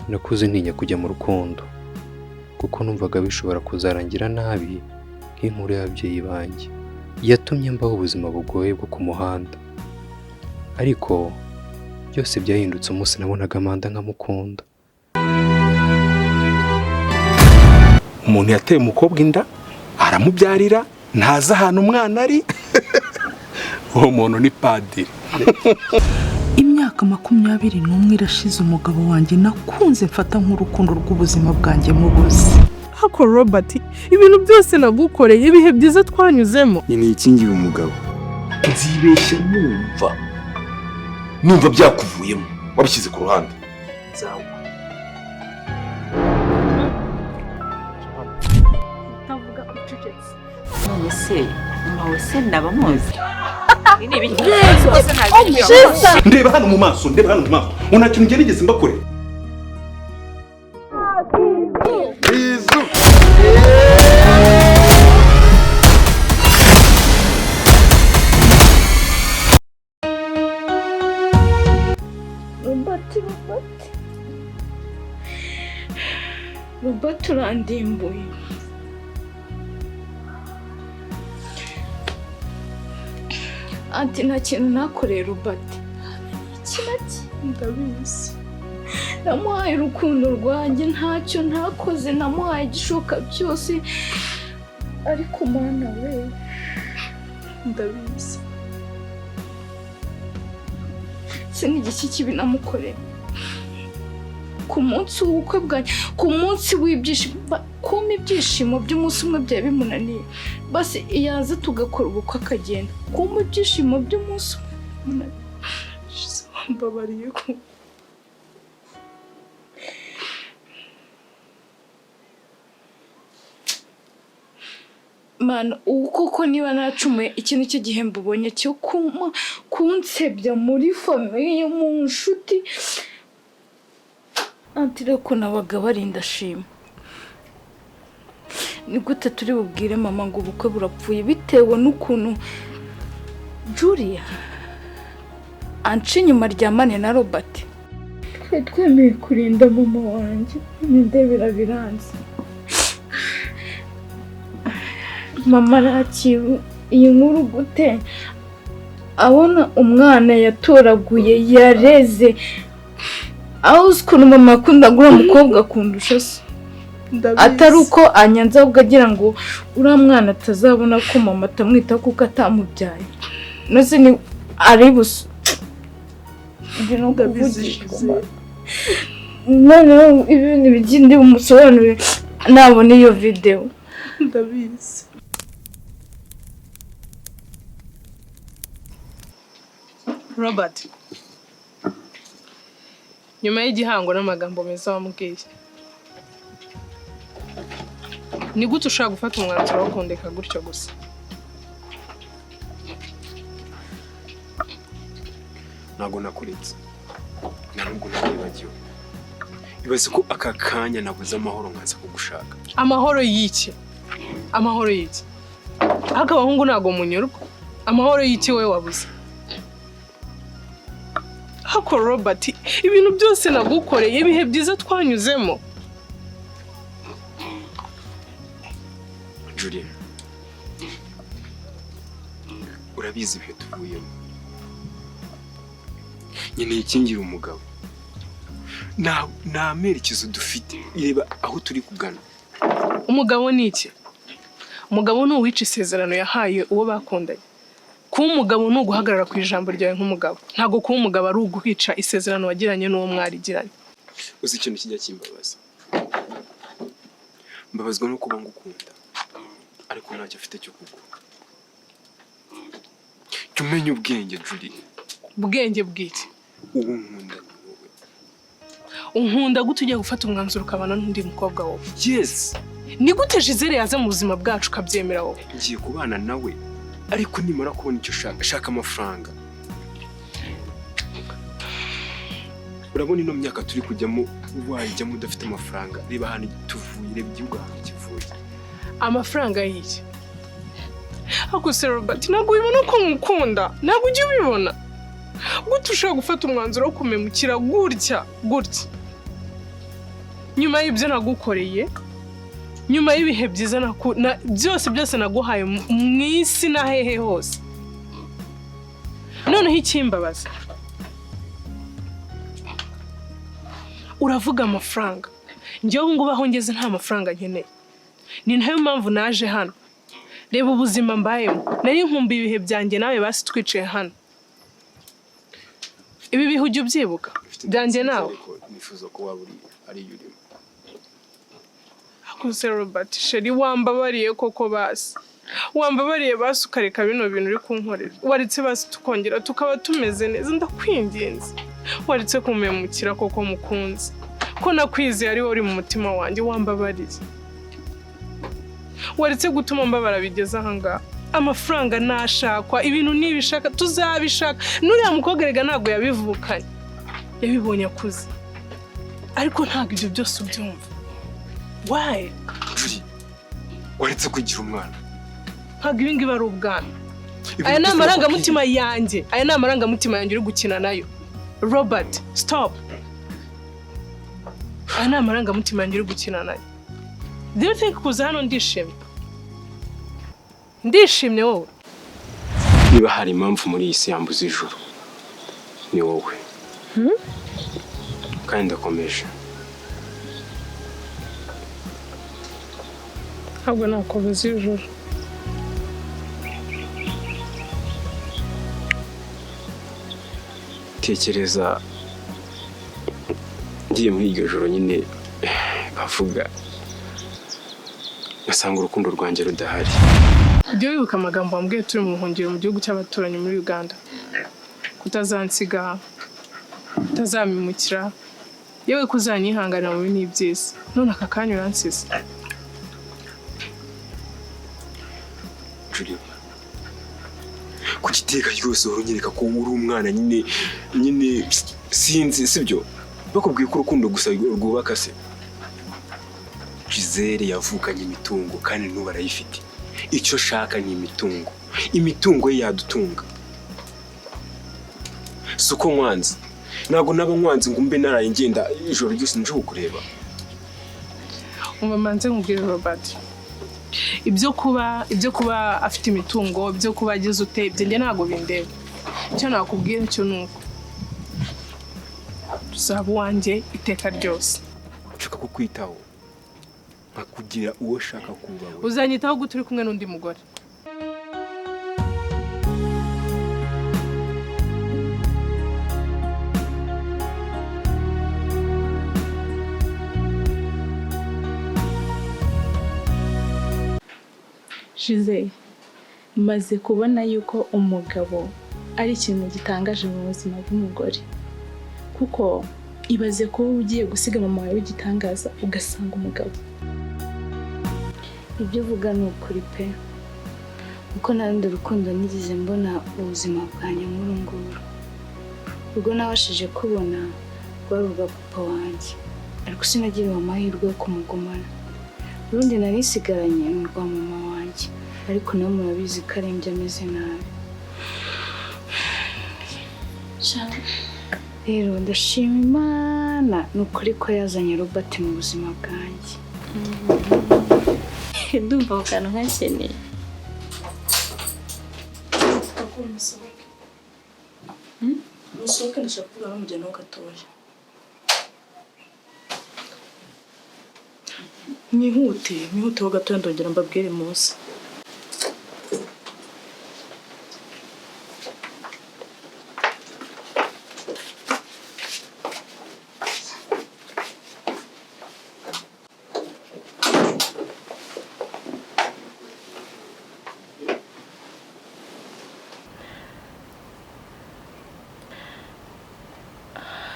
Nakuze ntinya kujya mu rukundo kuko numvaga bishobora kuzarangira nabi nk'inkuru y'ababyeyi banjye yatumye mbaho ubuzima bugoye bwo ku muhanda. Ariko byose byahindutse umunsi nabonaga Amanda nkamukunda. Umuntu yateye umukobwa inda aramubyarira, ntazi ahantu umwana ari. Uwo muntu ni padiri. Imyaka 21 irashize umugabo wanjye nakunze mfata nk'urukundo rw'ubuzima bwanjye mubuze. Hako Robert, ibintu byose nagukoreye, ibihe byiza twanyuzemo. Nkeneye ikingira umugabo. Nzibeshya numva byakuvuyemo wabishyize ku ruhande. Nzawe utavuga ucecetse. None se mawe se nabamuzi? Ndeba hano mu maso, ndeba hano mu maso, ngo nta kintu nigeze mbakorera. Bizu. Robert, Robert, Robert, urandimbuye. Anti, nta kintu nakoreye Robert, iki na kimwe. Ndabizi. Namuhaye urukundo rwanjye, ntacyo ntakoze, namuhaye igishoboka byose, ariko mana we. Ndabizi. Se n'igiki kibi namukoreye ku munsi w'ubukwe bwanjye, ku munsi w'ibyishimo, kumpa ibyishimo by'umunsi umwe byari bimunaniye. Basi yaza tugakora ubukwe akagenda, kumpa ibyishimo by'umunsi umwe bimunaniye. Mbabariye ko Mana, ubu koko niba nacumuye, iki ni cyo gihembo ubonye cyo kumpa kunsebya muri famiye, mu nshuti. Anti, rero ko nabaga barinda shima, ni gute turi bubwire mama ngo ubukwe burapfuye bitewe n'ukuntu Julia anca inyuma aryamane na Robert? Twari twemeye kurinda mama wanjye, ndebera biranze. Mama arakira iyi nkuru gute, abona umwana yatoraguye yareze? Aho uzi ukuntu mama yakundaga uriya mukobwa akundusha se? Ndabizi. Atari uko anyanze, ahubwo agira ngo uriya mwana atazabona ko mama atamwitaho kuko atamubyaye. Maze ni ari buso ndi no Ndabizi, kuvugishwa. Gisele. Noneho ibintu bigindi bumusobanurire nabona iyo videwo. Ndabizi. Robert, nyuma y'igihango n'amagambo meza wambwiye, ni gute ushobora gufata umwanzuro wo kundeka gutyo gusa? Ntabwo nakuretse, nta nubwo nakwibagiwe. Ibaze ko aka kanya nabuze amahoro nkaza kugushaka. Amahoro y'iki? Amahoro y'iki? Ariko abahungu ntabwo munyurwa. Amahoro y'iki wowe wabuze? Hako Robert, ibintu byose nagukoreye, ibihe byiza twanyuzemo. Julia, urabizi ibihe tuvuyemo. Nkeneye ikingira umugabo. Nta merekezo dufite, reba aho turi kugana. Umugabo ni iki? Umugabo ni uwica isezerano yahaye uwo bakundanye. Kuba umugabo ni uguhagarara ku ijambo ryawe nk'umugabo. Ntabwo kuba umugabo ari uguhica isezerano wagiranye n'uwo mwarigiranye. Uzi ikintu kijya kimbabaza? Mbabazwa no kuba ngukunda ariko ntacyo afite cyo kuguha. Jya umenya ubwenge, Julie. Ubwenge bw'iki? Uwo nkunda ni wowe. Unkunda gute ugiye gufata umwanzuro ukabana n'undi mukobwa wowe? Yes. Ni gute Gisele yaza mu buzima bwacu ukabyemera wowe? Ngiye kubana nawe, ariko nimara kubona icyo ushaka, shaka amafaranga. Urabona ino myaka turi kujyamo, wayijyamo udafite amafaranga? Reba ahantu tuvuye, reba igihugu ahantu kivuye. Amafaranga y'iki? Ariko se Robert, ntabwo ubibona ko ngukunda? Ntabwo ujya ubibona? Gute ushobora gufata umwanzuro wo kumemukira gutya gutya? Nyuma y'ibyo nagukoreye, nyuma y'ibihe byiza byose byose naguhaye mu isi na hehe hose. Noneho ikimbabaza, uravuga amafaranga. Njyewe ubu ngubu aho ngeze nta mafaranga nkeneye. Ni nayo mpamvu naje hano. Reba ubuzima mbayemo. Nari nkumbuye ibihe byanjye nawe basi twicaye hano. Ibi bihe ujya ubyibuka byanjye nawe. Nifuza ko waba uri ariyo urimo. Akuze Robert chéri, wambabariye koko basi. Wambabariye basi ukareka bino bintu uri kunkorera. Waretse basi tukongera tukaba tumeze neza, ndakwinginze. Waretse kumpemukira koko mukunzi. Ko nakwizeye ari wowe uri mu mutima wanjye, wambabariye. Waretse gutuma mbabara bigeze aha ngaha. Amafaranga nashakwa, ibintu nibishaka tuzabishaka. Nuriya mukobwa erega ntabwo yabivukanye, yabibonye akuze. Ariko ntabwo ibyo byose ubyumva. Why? Julie, waretse kugira umwana. Ntabwo ibi ngibi ari ubwana. Aya ni amarangamutima yanjye. Aya ni amarangamutima yanjye uri gukina nayo. Robert, stop. Aya ni amarangamutima yanjye uri gukina nayo. Do you think kuza hano ndishimye? Ndishimye wowe? Niba hari impamvu muri iyi si yambuza ijuru, ni wowe. Kandi ndakomeje. Ntabwo nakomeza ijuru. Tekereza ngiye muri iryo joro nyine bavuga, ngasanga urukundo rwanjye rudahari. Ujya wibuka amagambo wambwiye turi mu buhungiro mu gihugu cy'abaturanyi muri Uganda? Kutazansiga, kutazamimukira, yewe kuzanyihanganira mu bibi n'ibyiza. None aka kanya uransize. Julie, kuki iteka ryose uhora unyereka ko uri umwana nyine nyine sinzi, sibyo? Bakubwiye ko urukundo gusa rwubaka se? Gisele yavukanye imitungo kandi n'ubu arayifite. Icyo ashaka ni imitungo. Imitungo ye yadutunga. Si uko nkwanze. Ntabwo naba nkwanze ngo mbe naraye ngenda ijoro ryose nje kukureba. Umva manze nkubwire Robert. Ibyo kuba afite imitungo, ibyo kuba agize ute, ibyo njye ntabwo bindeba. Icyo nakubwira cyo nuko tuzaba uwanjye iteka ryose. Nshaka kukwitaho, nkakugira uwo shaka kuba we. Uzanyitaho gute uri kumwe n'undi mugore? Gisele, maze kubona yuko umugabo ari ikintu gitangaje mu buzima bw'umugore. Kuko ibaze kuba ugiye gusiga mama wawe w'igitangaza ugasanga umugabo. Ibyo uvuga ni ukuri pe. Kuko nta rundi rukundo nigeze mbona ubuzima bwanjye nk'uru nguru. Urwo nabashije kubona rwari urwa papa wanjye, ariko sinagiriwe amahirwe yo kumugumana. Urundi nari nsigaranye ni urwa mama wanjye, ariko nawe murabizi ko arembye ameze nabi. Rero ndashima Imana ni ukuri ko yazanye Robert mu buzima bwanjye. Ndumva ako kantu nkakeneye. Musohoke, ndashaka kuvugana n'umugeni ho gatoya. Mwihute, mwihute ho gatoya ndongera mbabwire muze.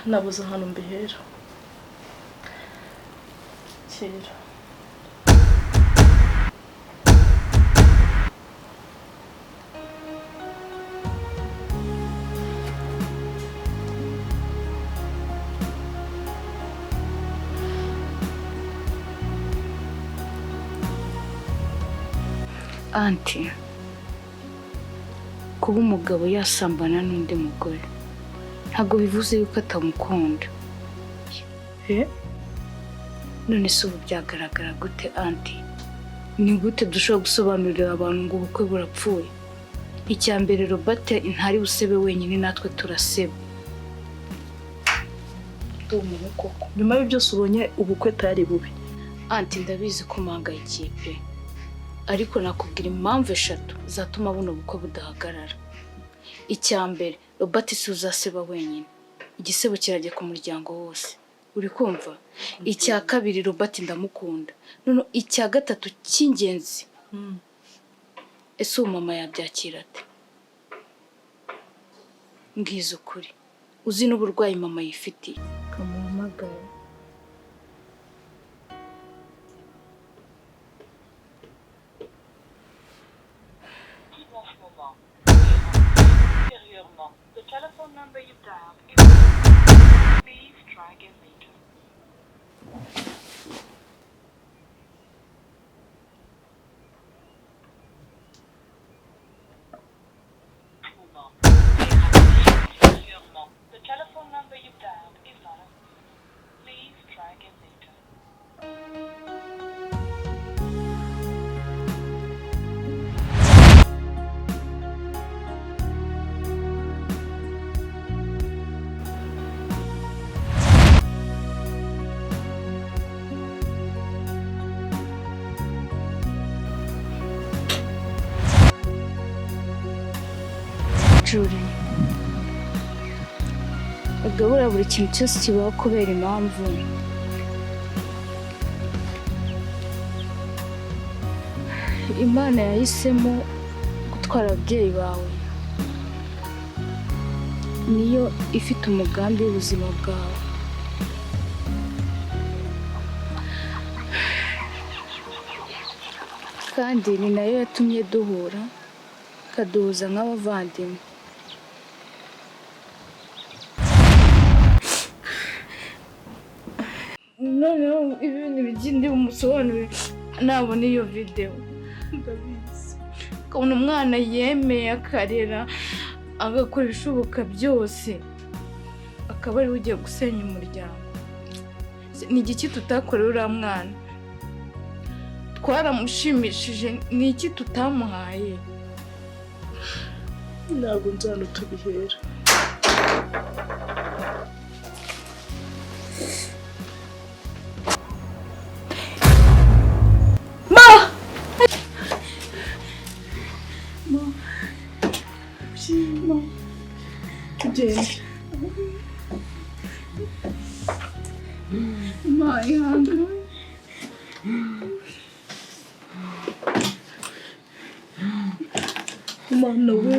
Nabuze ahantu mbihera. Kera. Anti, kuba umugabo yasambana n'undi mugore ntabwo bivuze yuko atamukunda. None se ubu byagaragara gute anti? Ni gute dushobora gusobanurira abantu ngo ubukwe burapfuye? Icya mbere Robert ntari busebe wenyine, natwe turaseba. Ndumiwe koko. Nyuma y'ibyo byose ubonye ubukwe tayari bubi. Anti ndabizi ko mpangay'ikipe, ariko nakubwira impamvu eshatu zatuma buno bukwe budahagarara. Icya mbere, Robert si uzaseba wenyine, igisebo kirajya ku muryango wose, uri kumva? Icya kabiri, Robert ndamukunda. None icya gatatu cy'ingenzi, ese uwo mama yabyakira ate? Mbwiza ukuri, uzi n'uburwayi mama yifitiye. Kamuhamagara. Julie, agabura buri kintu cyose kibaho kubera impamvu. Imana yahisemo gutwara ababyeyi bawe, niyo ifite umugambi w'ubuzima bwawe. Kandi ni nayo yatumye duhura, ikaduhuza nk'abavandimwe. Noneho ibintu bigindi bumusobanurire nabona iyo video. Ndabizi. Ukabona umwana yemeye akarera agakora ibishoboka byose, akaba ariwe ugiye gusenya umuryango. Ni igiki tutakorera uriya mwana? Twaramushimishije, ni iki tutamuhaye? Ntabwo nzi ahantu tubihera. Ma! Ma! Ma! Tugende. Ma, ihangane. Mana we.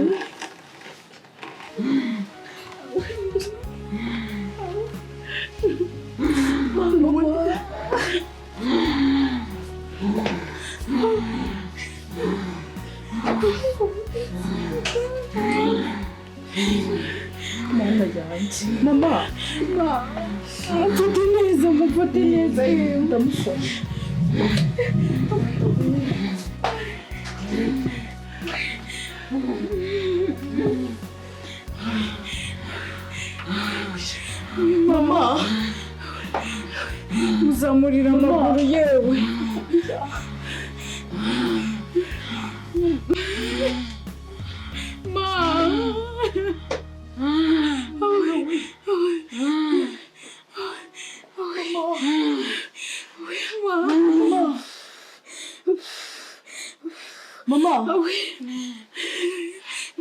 Mana we. Mana yanjye. Mama. Ma, mufate neza, mufate neza yewe. Ndamufasha. Mama, muzamurira amaguru yewe. Ma. Mama. Mama.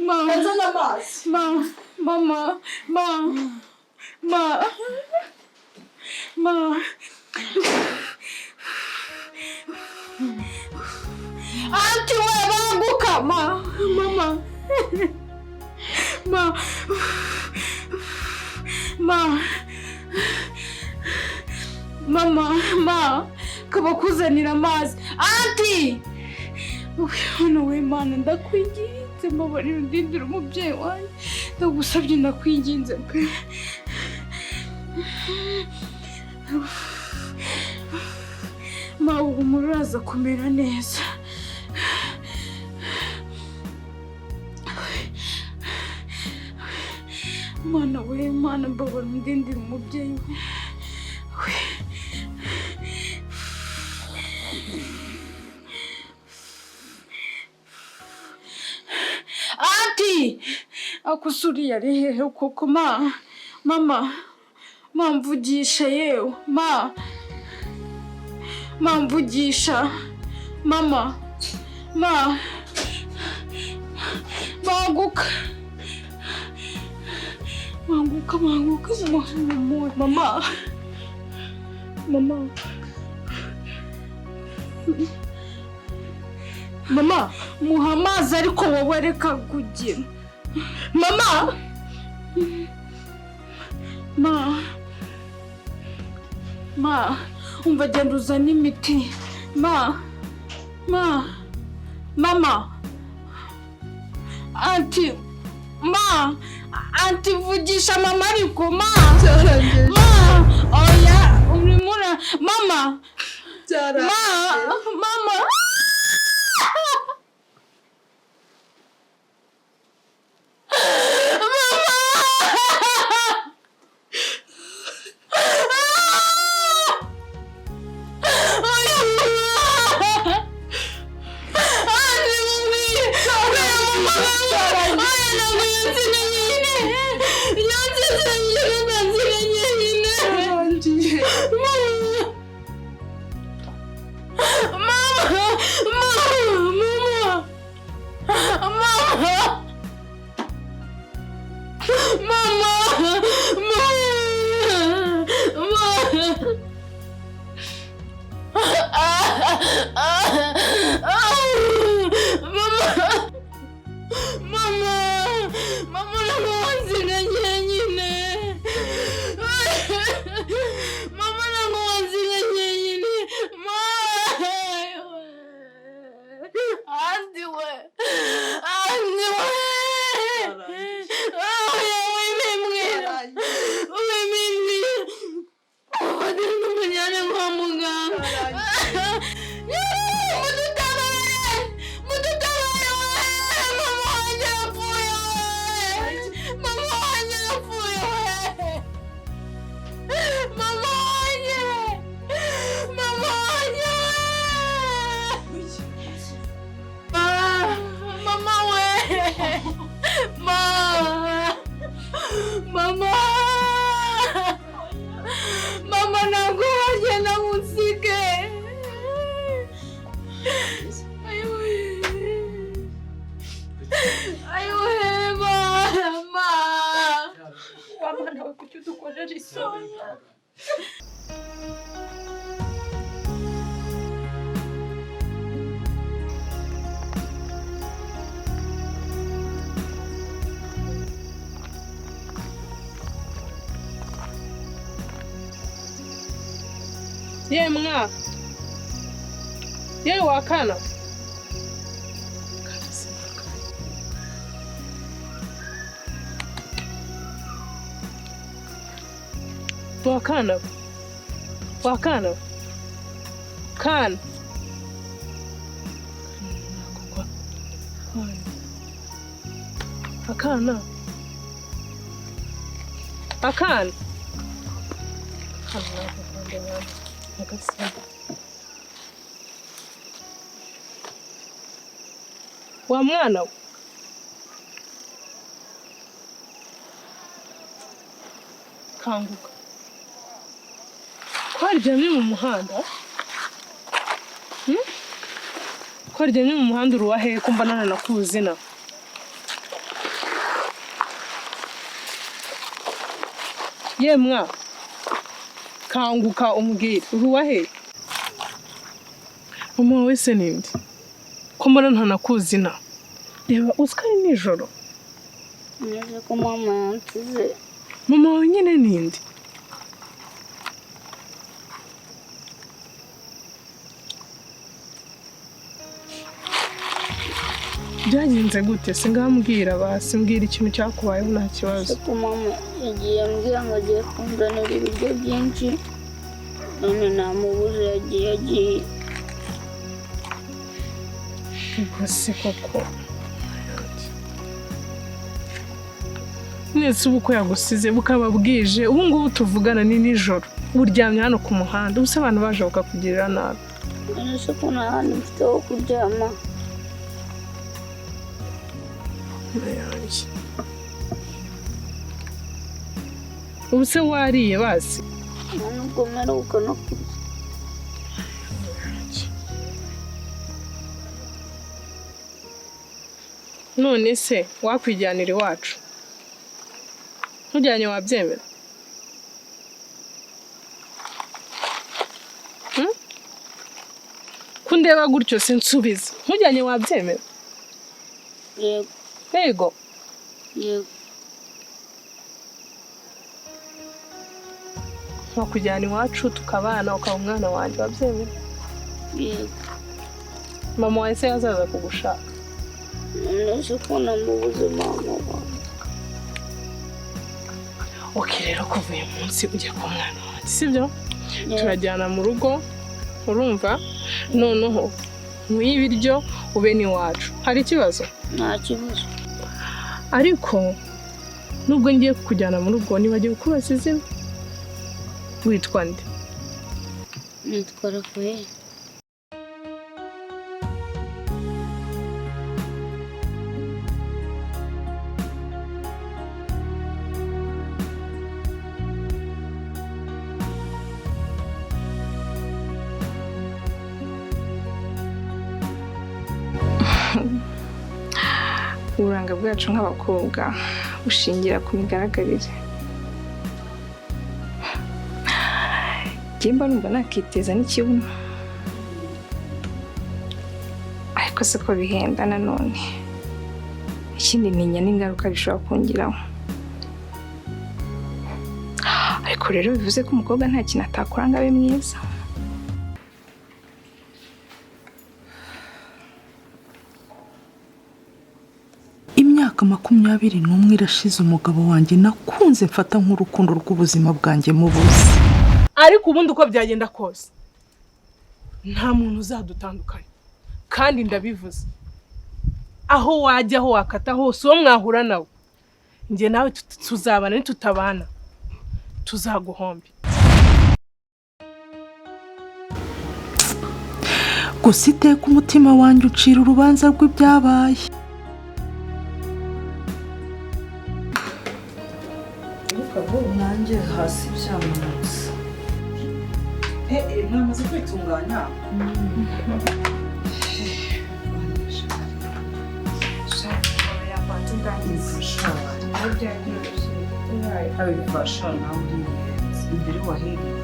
Ma. Nzana amazi. Ma. Mama. Ma. Ma. Ma. Anti we banguka. Ma. Mama. Ma. Ma. Mama. Ma. Kabakuzanira amazi. Anti! Hano we Mana, ndakwinginze, mbabarira undindire umubyeyi wanjye. Ndagusabye, ndakwinginze pe. Ma, ubu muraza kumera neza. Mana we, Mana, mbabarira undindire umubyeyi we. Akusuriye ari hehe koko? Ma, mama, ma, mvugisha yewe, ma, ma, mvugisha, mama, ma, banguka, banguka, banguka, mama, mama, mama, mama, muha amazi ariko wowe reka kugira. Mama, ma, ma, umva, genda uzane imiti, ma, ma, mama, anti, ma, anti, vugisha mama ariko, ma, ma, oya, urimo mama, ma, mama. Ye mwa, ye wakana. Wakana, wakana, kan. Akana, akana. Wa mwana we, kanguka, ko waryamye mu muhanda? Ko waryamye mu muhanda uri uwahehe ko mbona nanakuzi na? Ye mwa, kanguka umbwire uri uwahehe? Mama wawe se ninde ko mbona ntanakuzi na? Reba uzi ko ari nijoro. Nzi ko mama yansize. Mama wawe nyine ninde? Byagenze gute se? Ngambwira basi, mbwira ikintu cyakubayeho nta kibazo. Ko mama yagiye ambwira ngo agiye kunzanira ibiryo byinshi, none namubuze, yagiye. Ubwo se koko mwese ubu ko yagusize bukaba bwije, ubu ngubu tuvugana ni nijoro, uryamye hano ku muhanda, ubuse abantu baje bakakugirira nabi. None se ko nta hantu mfite ho kuryama? Ubu se wariye basi? Nta nubwo mperuka no kurya. None se wakwijyanira iwacu? Ntujyanye wabyemera? Ko undeba gutyo se nsubiza. Ntujyanye wabyemera? Yego. Yego. Yego. Wakujyana iwacu tukabana ukaba umwana wanjye wabyemera? Yego. Mama wawe se yazaza kugushaka? None se ko namubuze mama wanjye? Ok, rero kuva uyu munsi ugiye kuba umwana wanjye, sibyo? Turajyana mu rugo, urumva? Noneho nkwiye ibiryo ube n'iwacu. Hari ikibazo? Nta kibazo. Ariko nubwo ngiye kukujyana mu rugo nibagiwe kukubaza izina. Witwa nde? Nitwa Rafael. Uburanga bwacu nk'abakobwa bushingira ku migaragarire. Njye mba numva nakiteza n'ikibuno, ariko siko bihenda nanone. Ikindi ntinya n'ingaruka bishobora kungiraho. Ariko rero bivuze ko umukobwa nta kintu atakora ngo abe mwiza. Imyaka 21 irashize umugabo wanjye nakunze mfata nk'urukundo rw'ubuzima bwanjye mubuze. Ariko ubundi uko byagenda kose nta muntu uzadutandukanya, kandi ndabivuze. Aho wajya aho wakata hose uwo mwahura nawe, njye nawe tuzabana, nitutabana tuzaguhombe. Gusa iteka umutima wanjye ucira urubanza rw'ibyabaye. Nanjye hasi byamanutse. Mwamaze kwitunganya? Abifasha nawe uri ingenzi imbere wahereye.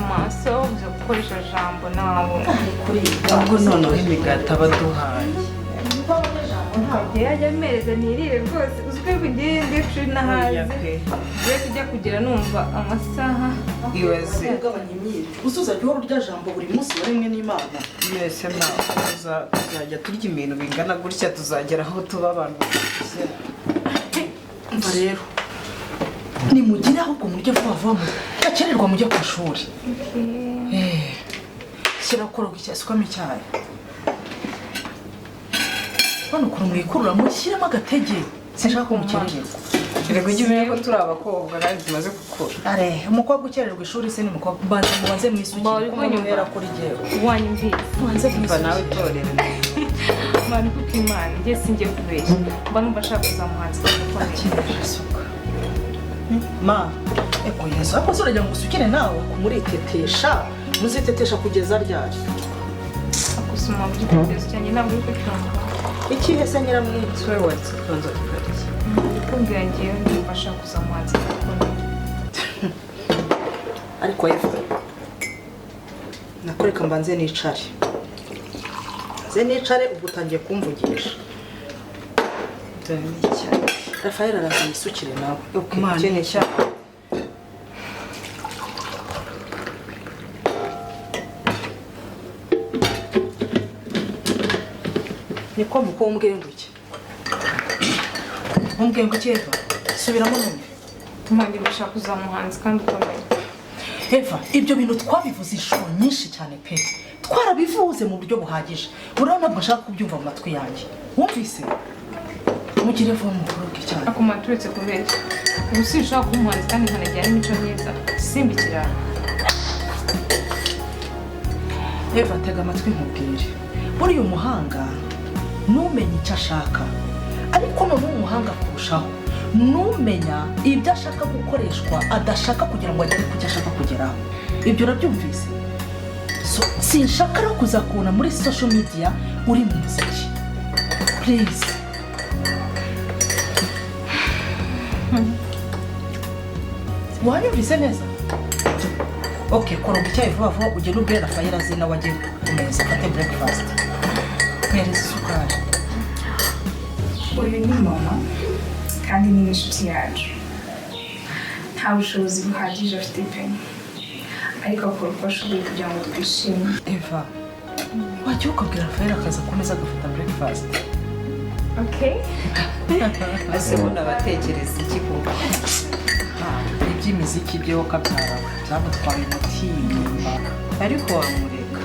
Maso uza gukoresha jambo nabo. Ubwo noneho imigati abaduhaye. Yajya amereza ntirire rwose, uzi ko ngiye ndi kuri nahaze. Ngiye kujya kugira numva amasaha. Ibaze. Uzuzajya uhora urya jambo buri munsi waremwe n'Imana. Mwese tuzajya turya ibintu bingana gutya tuzagera aho tuba abantu bakuze. Umva rero, nimugire ahubwo murye vuba vuba mudakererwa mujye ku ishuri. Shyira koroga icyayi, sukamo icyayi. Hano ukuntu mwikurura mushyiremo agatege, sinshaka ko mukererwa. Erega ujye umenya ko turi abakobwa kandi tumaze gukura. Are, umukobwa ukererwa ishuri se ni umukobwa. Mbanze mubanze mwisukire kuko muhera kuri jyewe. Wanyumvise. Mubanze Mva nawe mwisukire. itorero. Mwana kuko Imana, njye singiye kubeshya. Mba numva nshaka kuzamuhanzi ukomeye. Isuka. Ma, ego Yesu, ariko se uragira ngo usukire nawe muritetesha, muzitetesha kugeza ryari? Gusoma buri gitekerezo cyanjye ntabwo uri kucyumva. Ikihe se nyiramwitsi? Wowe waretse tubanza tukarya. Ndikubwira ngewe ndumva nshaka kuzamuhanzi ukomeye. Ariko Eva, nakureka mbanze nicare. Nze nicare ubwo utangiye kumvugisha. Dore ni icyayi. Rafael araza yisukire nawe. Okay, iki ni icyayi. Niko muko umbwiye ngo iki? Umbwiye ngo iki Eva? Subiramo numve. Mpande ndashaka kuzamuhanzi kandi ukomeye. Eva, ibyo bintu twabivuze inshuro nyinshi cyane pe. Twarabivuze mu buryo buhagije. Buriya ntabwo nshaka kubyumva mu matwi yanjye. Wumvise? Mugire vuba mukoroge cyane. Ariko mwana turetse kubeshya. Ubu sinshaka kuba umuhanzi kandi nkanagira n'imico myiza. Simba ikirara. Eva, tega amatwi nkubwire. Buriya umuhanga Numenye icyo ashaka, ariko noneho umuhanga kurushaho numenya ibyo ashaka gukoreshwa adashaka kugira ngo agere ku cyo ashaka kugeraho. Ibyo urabyumvise? So, sinshaka rero kuzakubona muri social media uri mu muziki, please. Wanyumvise neza? Ok, koroga icyayi vuba vuba, ugende ubwire Rafayeli aze nawe ajye ku meza afate breakfast. Mpereza isukari. Uyu ni mama kandi ni n'inshuti yacu. Nta bushobozi buhagije afite pe, ariko akora uko ashoboye kugira ngo twishime. Eva, wajya ukabwira Rafayeli akaza ku meza agafata breakfast. Okay. Ese bundi abatekereza iki koko? Iby'imiziki byo kabyara byamutwaye umutima. Ariko wamureka,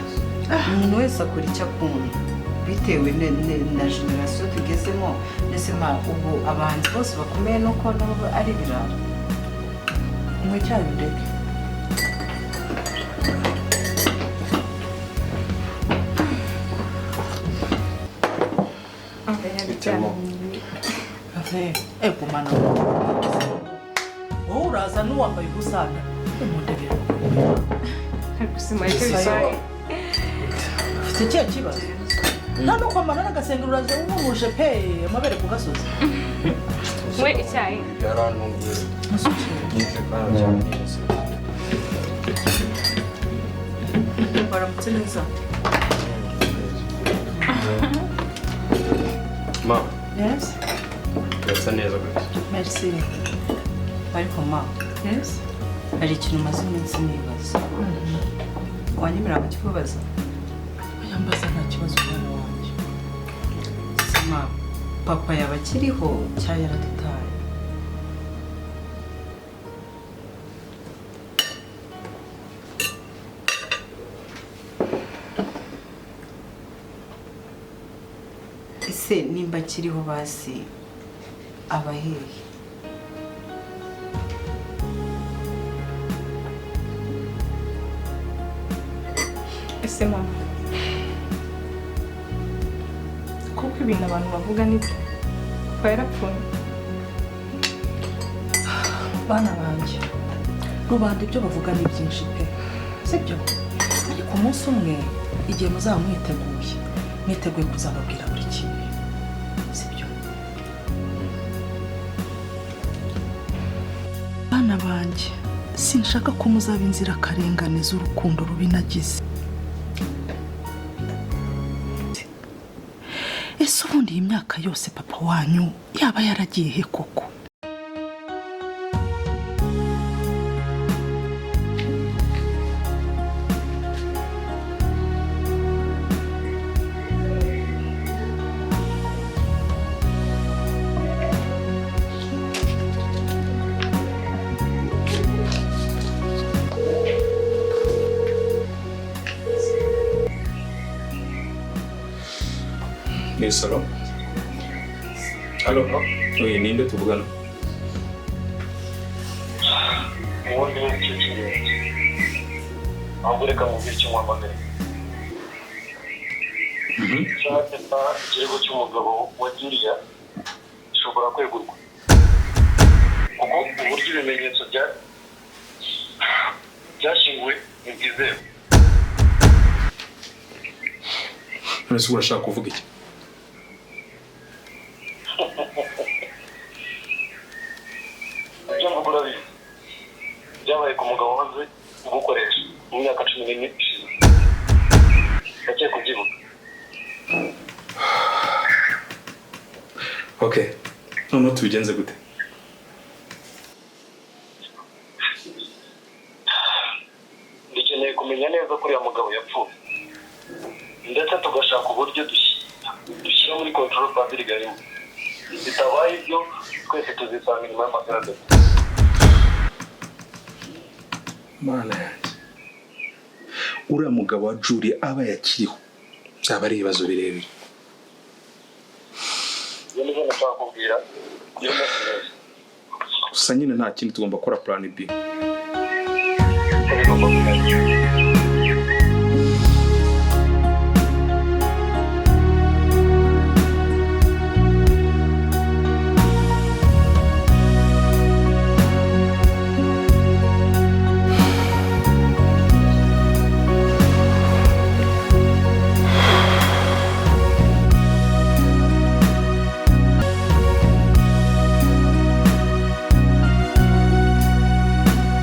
umuntu wese akora icyo akunda bitewe na generasiyo tugezemo. Ndetse ma ubu abahanzi bose bakomeye nuko nabo ari ibirara. Nywa icyayi undeke. Ego mana, wowe uraza n'uwambaye ubusa umundebera. Ufite ikihe kibazo? Nta no kwambara n'agasengeri, uraza wumuje pe, amabere ku gasozi. Mwe icyayi. Yarantunguye. Yize kandi cyane neza. Baramutse neza. Ma. Yes. Urasa neza kabisa. Merci. Ariko ma. Yes. Hari ikintu maze iminsi nibaza. Wanyemerera kukikubaza? Oya, mbaza nta kibazo mwana wanjye. Ma, papa yaba akiriho cyangwa yaradutaye? Ese nimba akiriho basi aba hehe? Ese mama, kuko ibintu abantu bavuga nibyo, papa yarapfuye. Bana banjye, rubanda ibyo bavuga ni byinshi pe, sibyo? Ariko umunsi umwe igihe muzaba mwiteguye, mwiteguye kuzababwira buri kimwe, sibyo? Bana banjye, sinshaka ko muzaba inzirakarengane z'urukundo rubi nagize. Ese ubundi iyi myaka yose papa wanyu yaba yaragiye he koko? Ni salo. Halo, oui, ninde tuvugana? Ubundi ni icyo cy'ingenzi. Ahubwo reka mubwire icyo muhamagaye. Cyateta ikirego cy'umugabo wa Julia gishobora kwegurwa, kuko uburyo ibimenyetso byashyinguwe ntibwizewe. None se urashaka kuvuga iki? Ibyo mvuga urabizi, byabaye ku mugabo wahoze ugukoresha mu myaka 14 ishize. Ndakeka kubyibuka. Okay, noneho tubigenze gute? Dukeneye kumenya neza ko uriya mugabo yapfuye, ndetse tugashaka uburyo dushyira muri control Padiri Gahima. Bitabaye ibyo twese tuzisanga inyuma y'amasaha atatu. Mana yanjye, uriya mugabo wa Julia aba yakiriho byaba ari ibibazo birebire. Ibyo nibyo nashaka kubwira. Gusa nyine nta kindi, tugomba gukora plan B. Bigomba kumenya.